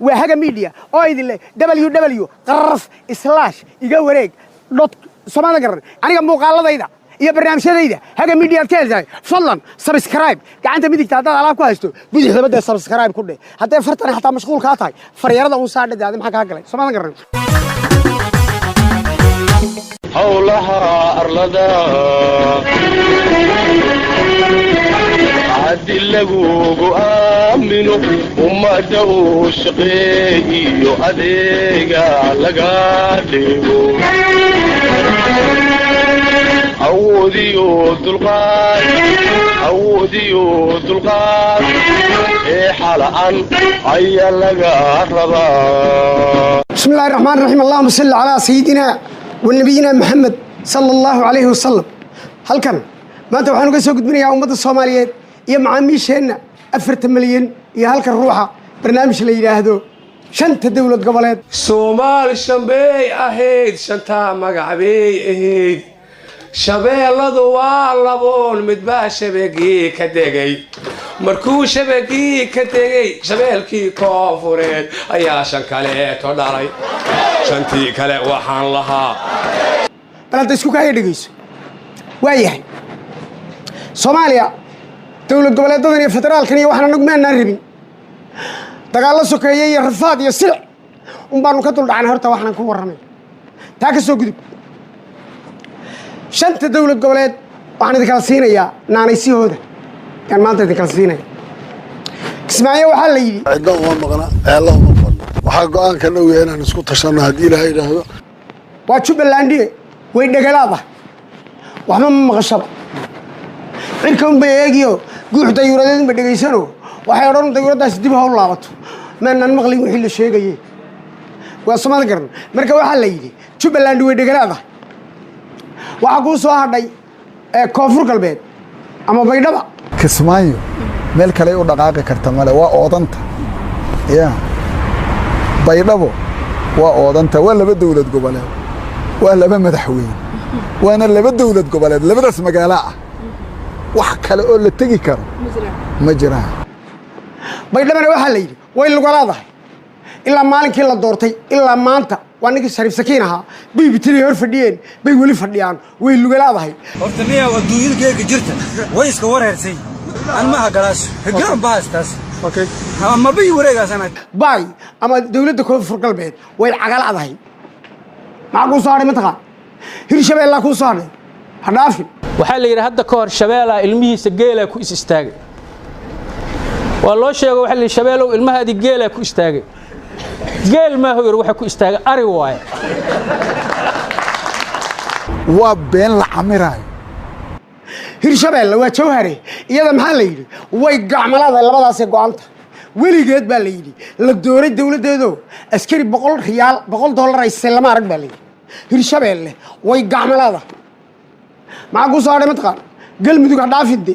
Waa Haga Media oo idin leh ww qaraf slash iga wareeg dot. Soomada garan, aniga muuqaaladayda iyo barnaamijyadayda Haga Media aad ka heltahay. Fadlan subscribe gacanta midigta haddaad alaab ku haysto, bidixdaba dee subscribe ku dheh. Hadday fartan xataa mashquul kaa tahay, faryarada uun saadhe. Daadi maxaa kaa galay? Soomada garan. Howlaha arlada haddi lagugu aamino, ummadda uu shaqeeyiyo adeega laga dhigo, awoodiyo dulqaad, awoodiyo dulqaad ee xala'an ayaa laga rabaa. بسم الله الرحمن الرحيم، اللهم صل على سيدنا ونبينا محمد صلى الله عليه وسلم. Halkan maanta waxaan uga soo gudbinayaa ummadda Soomaaliyeed iyo macaamiisheenna 40 milyan iyo halkan ruuxa barnaamij la yidhaahdo shanta dowlad goboleed. Soomaali shanbey ahayd, shantaa magacbey ahayd. Shabeelladu waa laboon, midbaa shabagii ka degay. Markuu shabagii ka degay, shabeelkii koonfureed ayaa shan kaleeto dhalay. Shantii kale waxaan lahaa. Bal hadda isku kaaya dhegeyso. Waa yahay, Soomaaliya dowlad goboleedadan iyo federaalkan iyo waxaan anagu maanaan rabin. Dagaallo sokeeye iyo rafaad iyo silic un baanu ka duldhacnay. Horta waxaanan ku warramay taa ka soo gudub. Shanta dowlad goboleed waxaan idinkala siinayaa naanaysihooda yaan maanta idinkala siinaya. Kismaayo waxaa la yidhi Cidna uma maqna, ceella uma maqna. Waxaa go-aanka dhow yahay inaan isku tashanno haddii Ilaahay idhaahdo. Waa Jubbalandie, way dhegalaada, waxba ma maqashaba, cirka unbay eegiyo guux dayuuradeed unba dhegaysano. Waxay odhan dayuuraddaasi dib ha u laabato, maanaan maqlin wixii la sheegaye. Waa somada garan. Marka waxaa la yidhi Jubbaland way dhegalaada. Waxaa kuu soo hadhay Koonfur Galbeed ama Baydhaba. Kismaayo meel kale u dhaqaaqi karta male, waa oodanta ya. Baydhabo waa oodanta, waa laba dowlad goboleed, waa laba madaxweyne, waana laba dowlad goboleed. Labadaas magaalo ah wax kale oo la tegi karo ma jiraan. Baydhabana waxaa la yidhi way lugalaadahay. Ilaa maalinkii la doortay ilaa maanta waa ninkii Shariif Sakiin ahaa bay bitinay hor fadhiyeen, bay weli fadhiyaan, way lugalaadahay. Horta niyaw, adduunyada geega jirta way iska wareersay. An maha galaas higaan bahastaas mabai wareegaasana. Baay ama dowladda Koonfur Galbeed way cagalaadahay. Maxaa kuu soo hadhay? Mataqaan, Hirshabeellaa kuu soo hadhay, ha dhaafin. Waxaa la yidhi hadda ka hor shabeelaa ilmihiisa geelaa ku is istaagay. Waa loo sheego, waxa la yidhi: "Shabeelow, ilmahaadii geelaa ku istaagay." "Geel maahu," yidhi, "waxa ku istaagay ari waaye." Waa been la camiraayo. Hirshabeelle waa Jawhare. Iyada maxaa la yidhi? Way gacmalada, labadaasee go-anta. Weligeed baa la yidhi la dooray dowladdeedo askari 100 riyaal, $100 haystay lama arag baa la yidhi. Hirshabeelle way gacmalada. Maxaa kuu soo hadhay? Mataqaan, Galmudug, ha dhaafinde.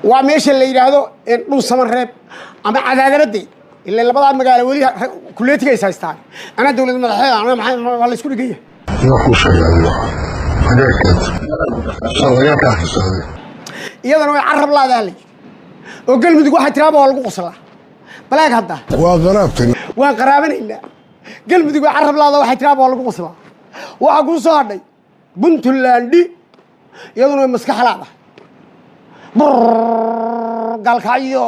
Waa meesha la yidhaahdo Dhuusamareeb ama Cadaadabade. Ila labadaa magaalo weli kuleetiga is haystaan. Anaa dowlad madaxeeda anaa maxaa, waa la isku dhegan yahay. Yaa kuu sheegay adiga hagaagkeed sharcigaa kaa xisaaday? Iyadana way carab laadaa la yidhi oo Galmudug waxay tiraaba waa lagu qoslaa. Balaag hadda. Waa qaraabtay. Waan qaraabanaynaa. Galmudug way carab laada, waxay tiraaba waa lagu qoslaa. Waxaa kuu soo hadhay Puntland, iyaduna way maskax laadahay. Brrr, Gaalkacyo,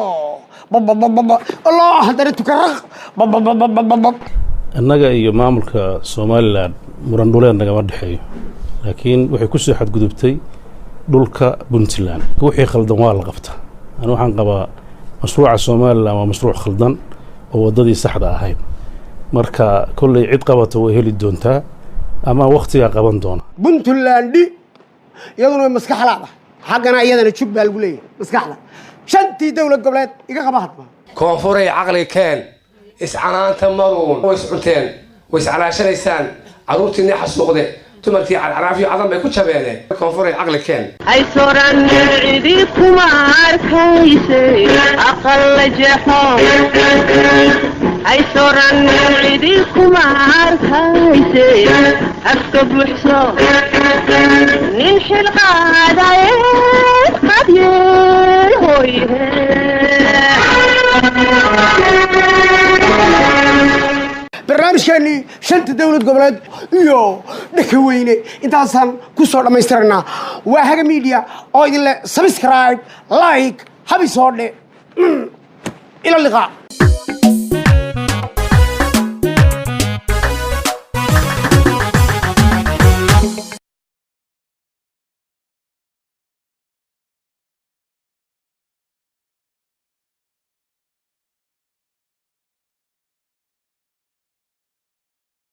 bababababa, Allah, haddana Tukaraq, bababababab. Annaga iyo maamulka Somaliland muran dhuleed nagama dhexeeyo, laakiin waxay ku soo xadgudubtay dhulka Puntland. Wixii khaldan waa la qabta. Ani waxaan qabaa mashruuca Somaliland waa mashruuc khaldan oo waddadii saxda ahayn. Marka kolley cid qabata way heli doontaa ama wakhtigaa qaban doona. Puntland iyaduna way maskax laadahay. Xaggana iyadana jug baa lagu leeyahay maskaxda. Shantii dowlad goboleed iga qaba hadma. Koonfuray caqli keen, iscanaanta maruun way iscunteen, way iscalaashanaysaan. Carruurtiinii xasuuqde, dumarkii Carcaraafyo Cadan bay ku jabeene. Koonfuray caqli keen. Hay soran, cidi kuma arkayse, aqal jeexo. Hay soran, cidi kuma arkayse, afka buuxso. Nin xil qaadaye qadye hoyhe. Barnaamijkeennii shanta dowlad goboleed iyo Dhakaweyne intaasaan ku soo dhammaystiraynaa. Waa Haga Media oo idin leh subscribe, like, habi soo dhe. Ila liqaa.